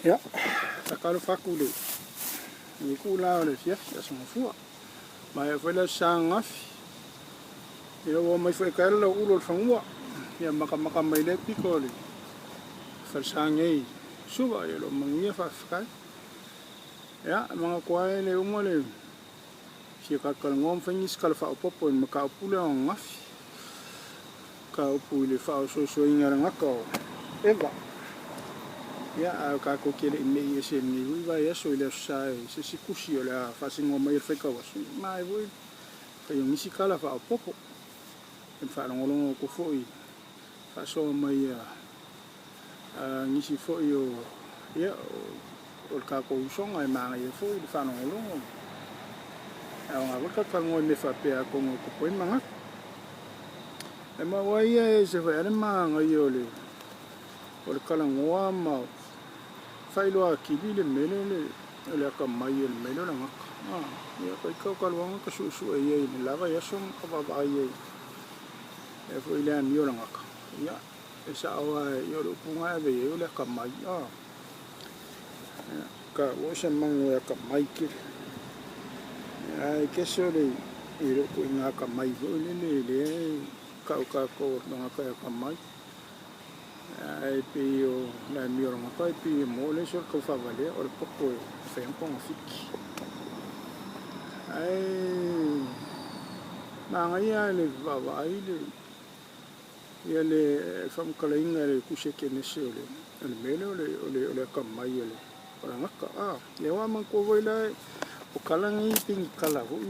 Ia, faatalofa atu i lenei itula o le afiafi, Aso Gafua. Maea foi le Aso Sa ananafi. Ia ua omai foi e taeao le lauulu o le fanua. Ia matamata mai lea pito o le falesa nei i Suva, ia o lo o manuia faafetai. Ia, e manatu lava e le uma le fia talatalanoa ma fai nisi tala faaopoopo i le mataupu lea o ananafi. Mataupu i le faaosoasoaina e le gata o Eva. Ia, ae tatou te le i mei ese i lenei foi vaiaso i le Aso Sa i se isi tusi o le a faasinoa mai e le faitau aso, ma e foi fai o nisi tala faaopoopo. E faalogologo atu foi i faasoa mai a nisi foi o, ia, o le tatou usoga e manaia foi le faalogologo. E aoga foi le talatalanoa i mea faapea atonu e tupu ai manatu. E maua ai ia e se foi lava le manaia o le o le talanoa ma faailoa atili le mea lea o le atamai o le mea lea o le gata. Ia ka ita o talu lava ona ta suesue i ai i le la vaiaso ma ta vaavaai ai e foi i le amio o le gata. Ia, e sao lava, ia o le upu lena e ave i ai o le atamai. Ia, taua o se manu e atamai tele. Ae kese o le i lou ituaiga atamai foi lele lea e tau tatou o le tagata e atamai. Ae pei o le amio o le gata e pei e maua le isi o le taufaavalea o le poto e fai ai togafiti. Ae manaia lava le vaavaai le ia le faamatalaina e le Tusi a Kenese o le mea lea o le atamai o le gata. Ia aua manatua foi la o tala nei pei ni tala foi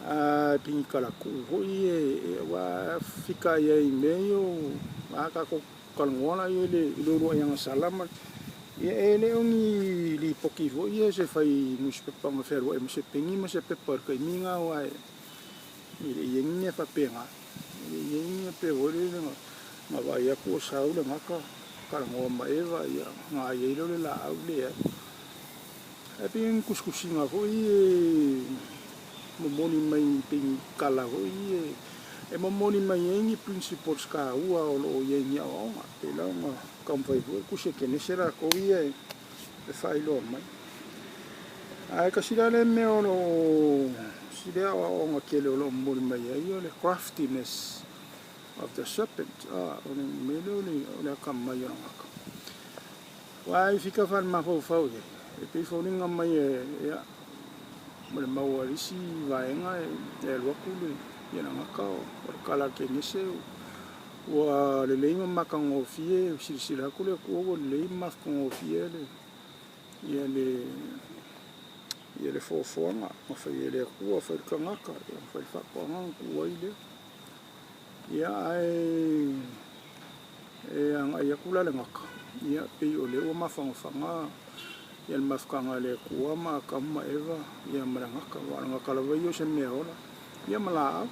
ia pei ni tala tuu foi ia aua a fika i ai i mea ia o a tatou talanoa la i le uluai agasala ma ia e le o ni lipoti foi ia se fai nusipepa na fealuai ma se peni ma se pepa i le taimi lena aua e le i i ai ni mea faapena. E le i i ai ni mea pei foi lele na vaai atu o sau le gata talanoa ma Eva ia ona ai ai lea o le laau, leai. Ae pei o ni tusitusiga foi ia e momoli mai pei ni tala foi ia e momoli mai ai ni principles taua o lo o i ai i ni aoaoga. E pei la ona taumafai foi le Tusi a Kenese latou ia e faailoa mai. Ae tasi la lea mea o lo o si lea aoaoga tele o lo o momoli mai ai o le craftiness of the serpent, o le mea lea o le atamai o le gata. Aua e fika faale-mafaufau i ai, e pei e foliga mai ia, ma le mau a le isi vaega e alu atu le gata o le tala a le Kenese ua lelei ma matagofie, silasila atu le Atua ua lelei ma matagofie le ia le ia le foafoaga na fai e le Atua, fai le tagata, ia fai le faatoaga ona tuu ai lea. Ia ae e agai atu la le gata, ia pei o lea ua mafagofaga ia le mafutaga a le Atua ma Atamu ma Eva ia ma le gata, aua o le gata lava ia o se mea ola, ia ma laau.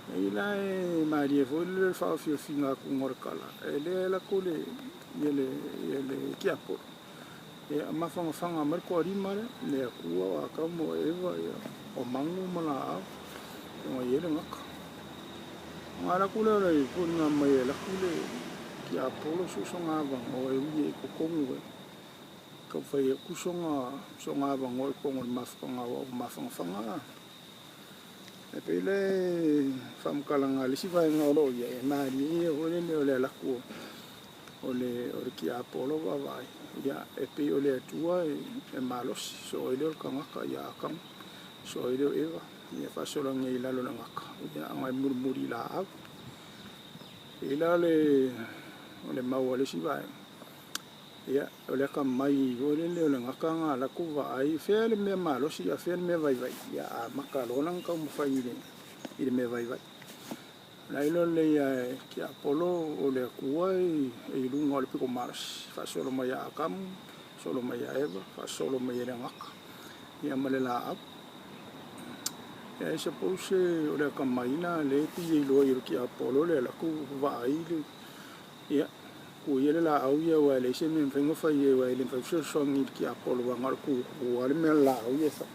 E la e malie foi le faaofiofiga atu o le tala, e le alu atu le ia le ia le tiapolo, ia mafanafana mai le toalima lea, le Atua o Atamu o Eva ia o manu ma laau, ona i ai le gata. Ona alu atu lea o le foliga mai e alu atu le tiapolo so o sona avanoa e ui ai i totonu e taumafai atu sona avanoa i totonu o le mafutaga aua ua mafanafana. E pei le faamatalaga a le isi vaega o lo o i ai, e malie ia foi lele o le alu atu o le tiapolo vaavaai, ia e pei o le Atua e malosi, soo ai lea o le tagata ia Atamu, soo ai lea o Eva, ia faasologa i lalo o le gata, ia ona e mulimuli i laau. E pei la o le mau a le isi vaega, ia o le atamai foi lele o le gata na alu atu vaai, fea le mea malosi a o fea le mea vaivai, ia amata loa la ona taumafai i le mea vaivai. Na iloa lelei lava e Tiapolo o le Atua e i luga o le pito malosi, faasolo mai ia Atamu, faasolo mai ia Eva, faasolo mai e le gata, ia ma le laau. Ia I suppose o le atamai lena lea e pei e iloa ai e le Tiapolo le alu atu vaai le, ia, tuu ia le laau ia aua e leai se mea e mafai ona fai i ai aua e le mafai ona fesoasoani i le Tiapolo aua na o le tutu lava le mea a le laau ia e fai.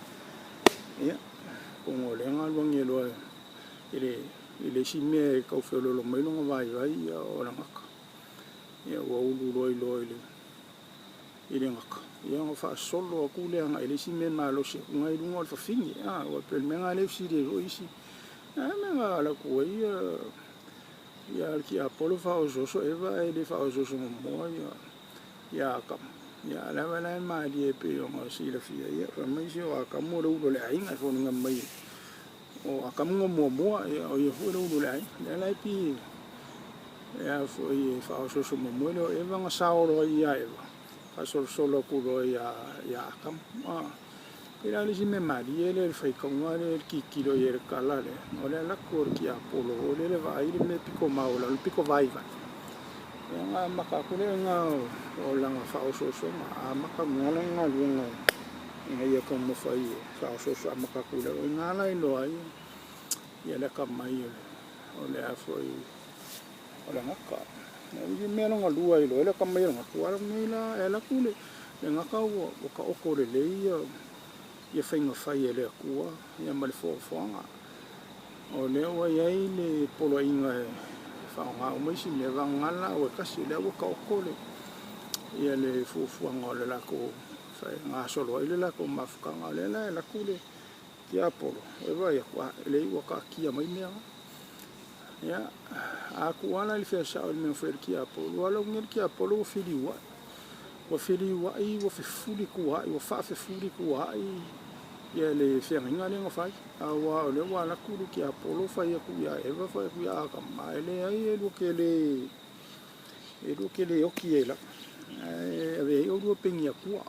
Ia, atonu o lea na alu ane loa i le isi mea e tau feoloolo mai lona vaivai, ia o le gata. Ia ua ulu loa i i le gaka, ia ona faasolo atu lea agai i le isi mea e malosi atu i luga o le fafine. Aua e pei o le mea lena lea e fesili ai foi isi, o le a le mea na alu atu ai le tiapolo faaosooso Eva ae le faaosooso muamua Atamu? Ia a o le ala la e malie e pei ona silafia, ia fai mai se o Atamu o le ulu o le aiga, e foliga mai o Atamu na muamua, ia o ia foi o le ulu o le aiga. O lea la e pei e faaosooso muamua e le o Eva ona sao loa ia Eva, faasolosolo atu loa ia Atamu. E pei la o le isi mea malie lea i le faitauga lea i le tilotilo i ai i le tala lea, o le alu atu o le tiapolo foi lele vaai le mea pito maualalo, le pito vaivai, ia ona amata atu lea i ina o lana faaosoosoga, amata mai lava lana galuega ina ia taumafai e faaosooso amata atu i lalo. O i ina la e iloa ai le atamai o le a foi o le gata. O le mea lona lua e iloa ai le atamai o le gata, aua o lenei la e alu atu le gata ua taoto lelei ia faiga fai a le Atua ma le foafoaga. O lea ua i ai le poloaiga e faaaoga uma isi mea, vagana le laau e tasi, o lea ua taoto le fuafuaga o le latou gasolo ai le latou mafutaga. O lea la e alu atu le tiapolo e vaai atu, a, e leai ua taatia mai mea na. Ia, a tuu lava la i le fea sao i le mea na fai e le tiapolo, ua alu atu nei le tiapolo ua feliuai, ua feliuai ua fefulituaai, ua faafefulituaai le feagaiga lea na fai. Aua o lea ua alu atu le tiapolo fai atu ia Eva fai atu ia Atama, e leai e lua te le oti ai lava, ae avea ia oulua e peni atua.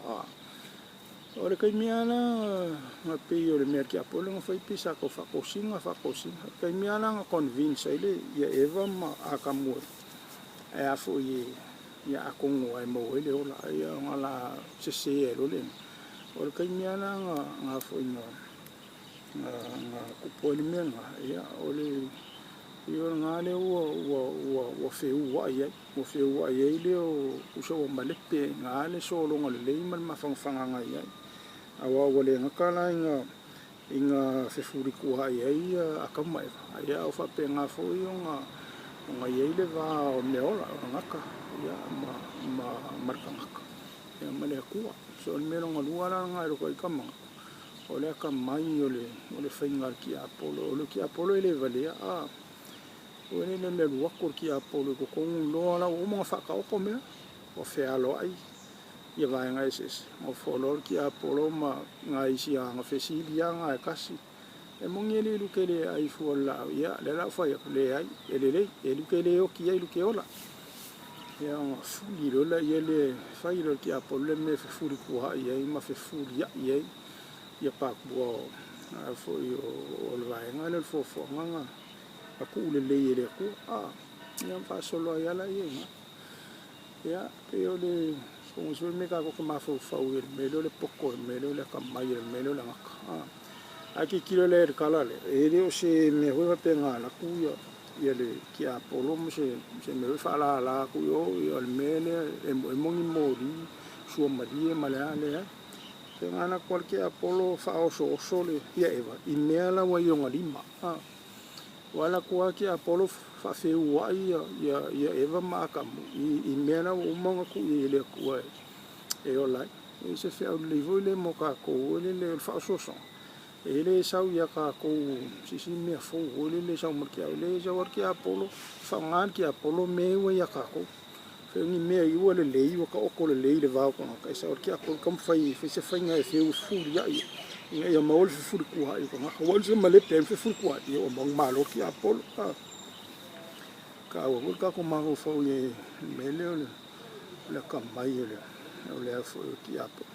O le taimi lava la na pei o le mea a le tiapolo lea na fai pei sa tau faatosina, faatosina. O le taimi lava la na convince ai ia Eva ma Atamu e a foi ia atonu lava e maua ai le ola, ia ona o le a sese ai loa lena. O le taimi lava la na foi na tupu ai le mea lena, ia o le pei o lena lea ua feuai ai, ua feuai ai lea o tusa ua malepe ai i ina le sologa lelei ma le mafanafanaga na i ai. Aua ua le gata la ina fefulituaai ai Atamu ma Eva, a ua faapena foi ona i ai le va o mea ola, o tagata ma le tagata ma le Atua. So o le mea lona lua la lena i lou ita manatu, o le atamai o le faiga a le tiapolo. O le tiapolo e le valea, ua le le alu atu o le tiapolo i totonu loa la ua uma ona faataoto mea, ua fealoai ia vaega eseese, nofo loa le tiapolo ma nai isi ana fesili lava na e tasi, e moni alii lu te le ai fua i le laau? Ia, o lea o le a ou fai atu, leai, e lelei, e lu te le oti ai, lu te ola. Ia ona fuli loa lea le fai loa e le tiapolo le mea e fefulituaai ai ma fefuliai ai ia papua o foi o le vaega lea o le foafoaga na tuu lelei e le Atua. Ia ona faasolo ai lava lea i ina. Ia, pei o le foi mea tatou te mafaufau i le mea lea o le poto, le mea lea o le atamai, le mea lea o le gata. Ae tilotilo la i le tala lea, e le o se mea foi faapea na alu atu ia le tiapolo ma se mea foi faalala atu i o, ia o le mea lea e emoemo ni moli, suamalie ma le a, leai. Se na alu atu lava le tiapolo faaosooso ia Eva i mea la ua i ona lima. Ua alu atu lava le tiapolo faafeuai ia Eva ma Atamu i mea la ua uma ona tuu i ai e le Atua e ola ai. E se feau lelei foi lea mo tatou, o le faaosoosoga, e le sau ia tatou se isi mea fou foi lele e sau ma le tiapolo, e leai, e sau lava le tiapolo, faaaoga le tiapolo mea ua ia tatou. Fai o ni mea ua lelei, ua taoto lelei i le va o tagata, e sau lava le tiapolo taumafai e fai se faiga e feufuluiai ina ia maua le fefulituaai o tagata. Ua alu se malepe ai ma fefulituaai, ia ua manumalo le tiapolo. Taua foi le tatou mafaufau i le mea lea o le atamai o le a foi o le tiapolo.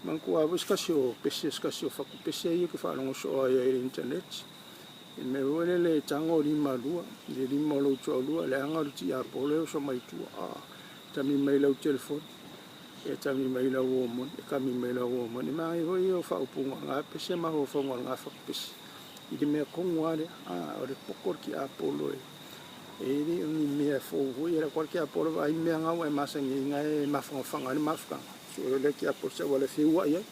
Manatua lava foi se tasi o pese, se tasi o fatupese ia ou te faalogo soo ai i le internet. I le mea foi lele e tago lima lua, le lima o lou toalua, leaga o le tiapolo e oso mai tua. E kami mai lau telefoni, e kami mai lau omoni, e kami mai lau omoni. E manaia foi ia o faaupuga o lena pese ma mafaufauga o lena fatupese. I le mea tonu lava lea, o le poto o le tiapolo e le o ni mea fou foi. E alu atu lava le tiapolo vaai mea na ua e masani ai na e mafanafana ai le mafutaga. Sue loa le tiapolo se auala e feuai ai.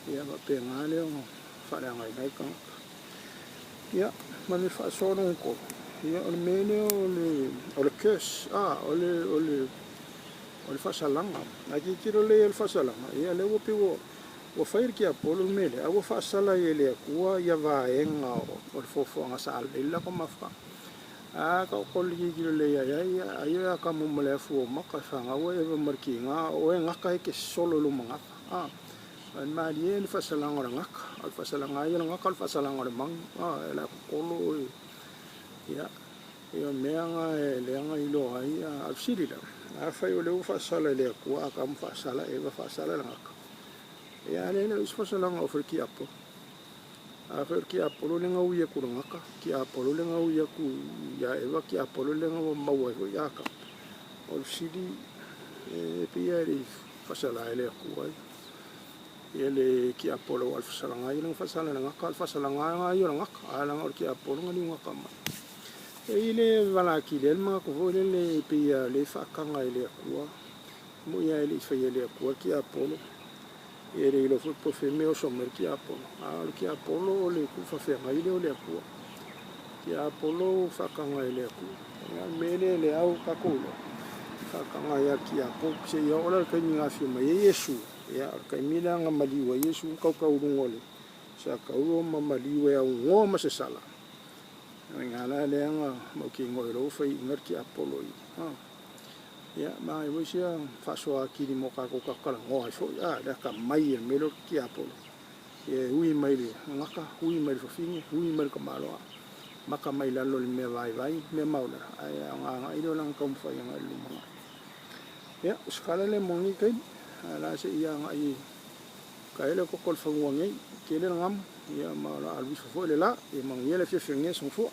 Ia faapena lea ona faaleagaina ai tagata. Ia, ma le faasoa lona tolu, ia o le mea lea o le curse, o le O le faasalaga. A tilotilo lelei i le faasalaga, ia lea ua pei ua ua fai e le tiapolo le mea lea, a ua faasala ai e le Atua ia vaega o le foafoaga sa lelei le latou mafutaga. A taoto le tilotilo lelei i ai, ai o Atamu ma le afu o maka e fanau ai Eva ma le tiga, o oe e gata e te solo i lou magata. A, ae malie le faasalaga o le gata, o le faasalaga lava ia o le gata o le faasalaga o le manu. A, e le totolo oe. Ia, o mea na e leaga iloa ai. A o le fesili la, afai o lea ua faasala e le Atua Atamu, faasala Eva, faasala le gata, ia a lea e le o i ai se faasalaga o fai le tiapolo? Afai o le tiapolo lea na ui atu i le gata, tiapolo lea na ui atu ia Eva, tiapolo lea na maua ai foi ia Atamu, o le fesili, e pei lava e le i faasala e le Atua ia le tiapolo, aua o le fasalaga ia lea na faasala e le gata, o le faasalaga lava ia o le gata, ae leaga o le tiapolo na liu gata mai. E i le vala atili ai le manatu foi lele e pei lava o lea e faataga e le Atua, e moni lava e le i faia e le Atua le tiapolo, e le iloa foi po o fea le mea e oso mai ai le tiapolo, a o le tiapolo o le tuufaafeagai lea o le Atua. Tiapolo ua faataga e le Atua. O le mea lea o lea ua tatou iloa, faataga ai lava e le tiapolo. Seia oo la i le taimi na afio mai ai Iesu, ia o le taimi lea na maliu ai Iesu ma tautau i luga o le sakaua ma maliu e aunoa ma se sala. O i ina la lea na mautinoa ai loa ua faiaina le tiapolo i Ia, manaia foi sia faasoa atili mo tatou talanoa ai foi, a, le atamai i le mea lea o le tiapolo. E ui mai le gata, ui mai le fafine, ui mai le tamaloa, maka mai lalo i le mea vaivai, mea maualalo, ae aoga agai lea o lana taumafai agai i le lumanai. Ia, o se tala lea mo lenei taimi, ae o le a se i agai e taea le toto o le fanua nei, tele le gamu, ia ma o le a alu ifo foi le la. Ia manuia le afiafi o lenei aso Gafua.